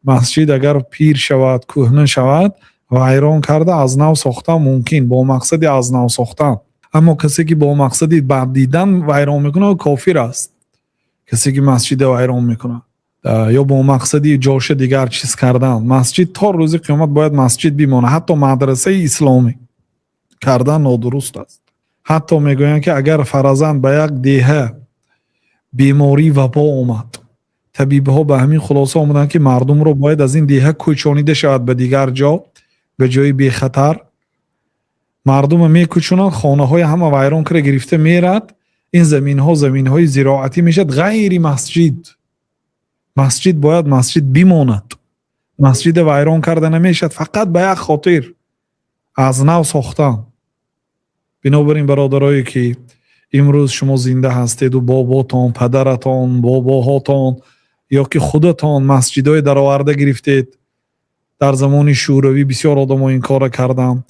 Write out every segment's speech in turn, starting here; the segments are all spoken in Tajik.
Масҷид агар пир шавад, кӯҳна шавад, вайрон карда, аз нав сохтан мумкин, бо мақсади аз нав сохтан. Аммо касе ки бо мақсади бад дидан вайрон мекунад, кофир аст. Касе ки масҷида вайрон мекунад ё бо мақсади ҷоша дигар чиз кардан, масҷид то рӯзи қиёмат бояд масҷид бимонад. Ҳатто мадрасаи исломӣ кардан нодуруст аст. Ҳатто мегӯянд, ки агар фарзан ба як деҳа бемории вабо омад, табибҳо ба ҳамин хулоса омаданд, ки мардумро бояд аз ин деҳа кӯчонида шавад ба дигар ҷо, ба ҷои бехатар. Мардума мекӯчонанд, хонаҳои ҳама вайрон карда гирифта мерад. Ин заминҳо заминҳои зироатӣ мешавад, ғайри масҷид. Масҷид бояд масҷид бимонад. Масҷида вайрон карда намешавад, фақат ба як хотир, аз нав сохтан. Бинобар ин, бародарое ки имрӯз шумо зинда ҳастеду боботон, падаратон, бобоҳотон ё ки худатон масҷидҳое дароварда гирифтед, дар замони Шӯравӣ бисёр одамо ин корро карданд,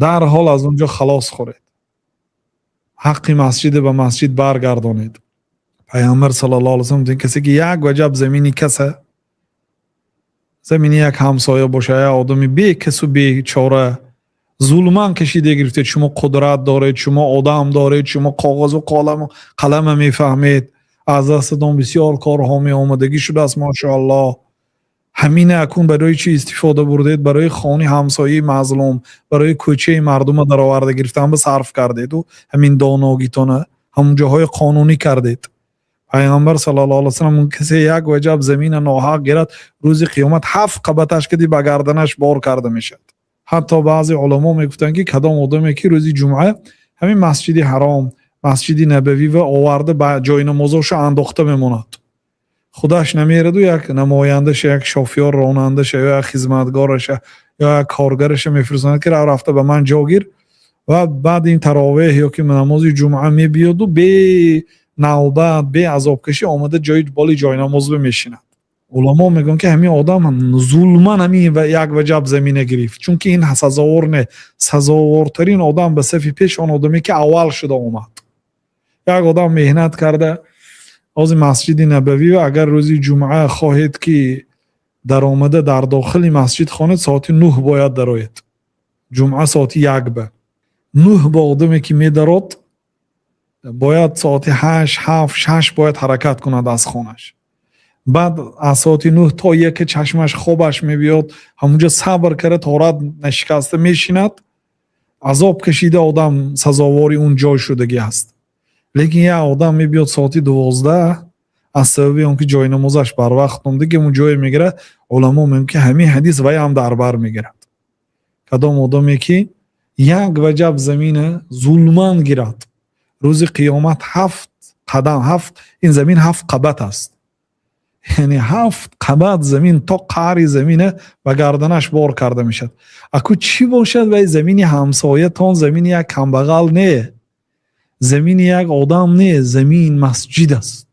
дарҳол аз он ҷо халос хӯред, ҳаққи масҷида ба масҷид баргардонед. Пайғамбар саллаллоҳу алайҳи васаллам: касе ки як ваҷаб замини каса, замини як ҳамсоя боша, як одами бекасу бечора зулман кашида гирифтед, шумо қудрат доред, шумо одам доред, шумо коғазу қаламу қалама мефаҳмед, аз дастатон бисёр корҳо меомадагӣ шудааст, машоаллоҳ. Ҳамина акун барои чӣ истифода бурдед? Барои хони ҳамсояи мазлум, барои кӯчаи мардума дароварда гирифтан ба сарф кардеду ҳамин доногитона ҳамон ҷоҳои қонунӣ кардед. Пайғамбар саллаллоҳу алайҳи васаллам: касе як ваҷаб замина ноҳақ гирад, рӯзи қиёмат ҳафт қабаташ кади ба гарданаш бор карда мешавад. Ҳатто баъзе уламо мегуфтанд, ки кадом одаме ки рӯзи ҷумъа ҳамин Масҷиди Ҳаром, Масҷиди Набавӣ ва оварда ба ҷойнамозошо андохта мемонад, худаш намераду як намояндаша, як шофёр, ронандаша ё як хизматгораша ё як коргараша мефирсонад, ки рав, рафта ба ман ҷо гир, ва баъд ин таровеҳ ё ки намози ҷумъа мебиёду бе навбат, бе азобкашӣ омада ҷои боли ҷойнамоз мешинад. Уламо мегӯянд, ки ҳамин одам зулман ҳамин як ваҷаб замина гирифт, чунки ин сазовор не. Сазовортарин одам ба сафи пеш он одаме ки аввал шуда омад. Як одам меҳнат карда. Ҳозир Масҷиди Набавӣ, агар рӯзи ҷумъа хоҳед ки даромада дар дохили масҷид хонед, соати 9 бояд дароед. Ҷумъа соати 1 ба 9 ба одаме ки медарод, бояд соати 8, 7, 6 бояд ҳаракат кунад аз хонаш. Баъд аз соати 9 то 1 чашмаш хобаш мебиёд, ҳамунҷо сабр карда, торат нашикаста мешинад. Азоб кашида одам сазовори он ҷой шудагӣ аст. Лекин як одам мебиёд соати 12, аз сабаби он ки ҷойнамозаш барвақт омда, он ҷое мегирад. Уламо мегӯянд, ки ҳамин ҳадис вай ҳам дар бар мегирад: кадом одаме ки як ваҷаб замина зулман гирад, рӯзи қиёмат ҳафт қадам, ҳафт, ин замин ҳафт қабат аст, яъне ҳафт қабат замин то қаъри замина ба гарданаш бор карда мешавад. Аку чӣ бошад вай замини ҳамсоятон, замини як камбағал не, замини як одам не, замин масҷид аст.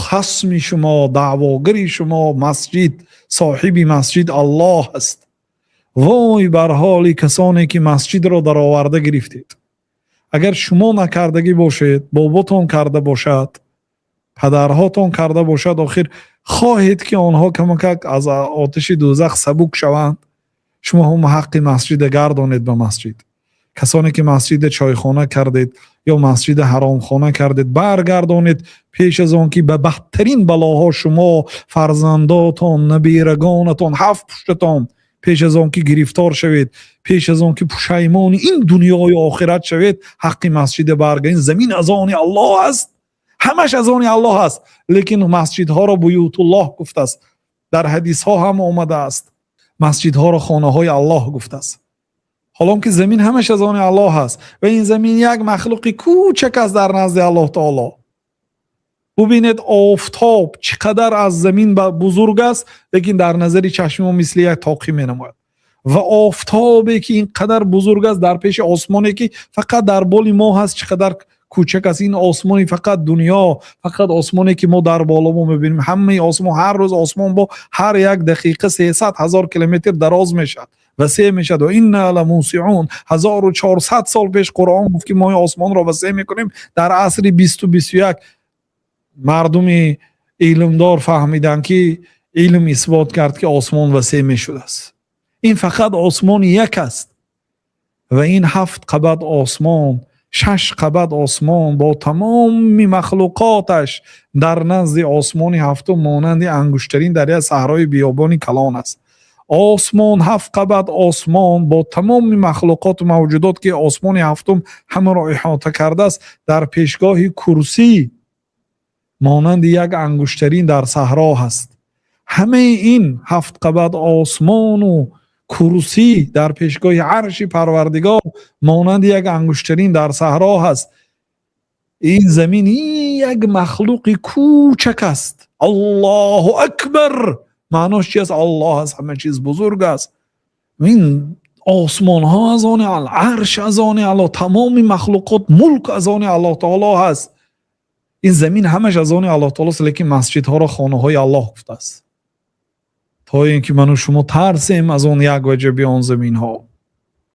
Хасми шумо, даъвогари шумо масҷид, соҳиби масҷид Аллоҳ аст. Вой бар ҳоли касоне ки масҷидро дароварда гирифтед. Агар шумо накардагӣ бошед, боботон карда бошад, падарҳотон карда бошад, охир хоҳед ки онҳо камакак аз оташи дӯзах сабук шаванд, шумо ҳам ҳаққи масҷида гардонед ба масҷид. Касоне ки масҷида чойхона кардед ё масҷида ҳаромхона кардед, баргардонед, пеш аз он ки ба бадтарин балоҳо шумо, фарзандотон, набирагонатон, ҳафт пуштатон пеш аз он ки гирифтор шавед, пеш аз он ки пушаймони ин дунёю охират шавед, ҳаққи масҷида баргардонед. Замин аз они Аллоҳ аст, ҳамаш аз они Аллоҳ аст, лекин масҷидҳоро буютуллоҳ гуфтааст. Дар ҳадисҳо ҳам омадааст, масҷидҳоро хонаҳои Аллоҳ гуфтааст, ҳолон ки замин ҳамаш аз они Аллоҳ аст ва ин замин як махлуқи кӯчак аст дар назди Аллоҳ таоло. Бубинед, офтоб чӣ қадар аз замин бузург аст, лекин дар назари чашми мо мисли як тоқӣ менамояд. Ва офтобе ки ин қадар бузург аст, дар пеши осмоне ки фақат дар боли мо ҳаст, чӣ қадар кӯчак аст. Ин осмони фақат дунё, фақат осмоне ки мо дар боло мо мебинем, ҳамаи осмон, ҳар рӯз осмон бо ҳар як дақиқа 300 000 километр дароз мешавад, васеъ мешавад. Ва инна ламусиун. 1400 сол пеш Қуръон гуфт, ки мо ин осмонро васеъ мекунем. Дар асри 20-у 21 мардуми Илмдор фаҳмиданд, ки илм исбот кард, ки осмон васеъ мешудааст. Ин фақат осмони як аст ва ин ҳафт қабат осмон, шаш қабат осмон бо тамоми махлуқоташ дар назди осмони ҳафтум монанди ангуштарин дар як саҳрои биёбони калон аст. Осмон, ҳафт қабат осмон бо тамоми махлуқот ва мавҷудот, ки осмони ҳафтум ҳамаро иҳота кардааст, дар пешгоҳи курсӣ монанди як ангуштарин дар саҳро ҳаст. Ҳамаи ин ҳафт қабат осмон ва курсӣ дар пешгоҳи арши Парвардигор монанди як ангуштарин дар саҳро ҳаст. Ин замин як махлуқи кӯчак аст. Аллоҳу акбар маънош чист? Аллоҳ аз ҳама чиз бузург аст. Ин осмонҳо аз они арш, аз они Аллоҳ, тамоми махлуқот, мулк аз они Аллоҳи таоло ҳаст. Ин замин ҳамаш аз они Аллоҳи таоло аст, лекин масҷидҳоро хонаҳои Аллоҳ гуфтааст, то инки ман ва шумо тарсем аз он як ваҷаби он заминҳо.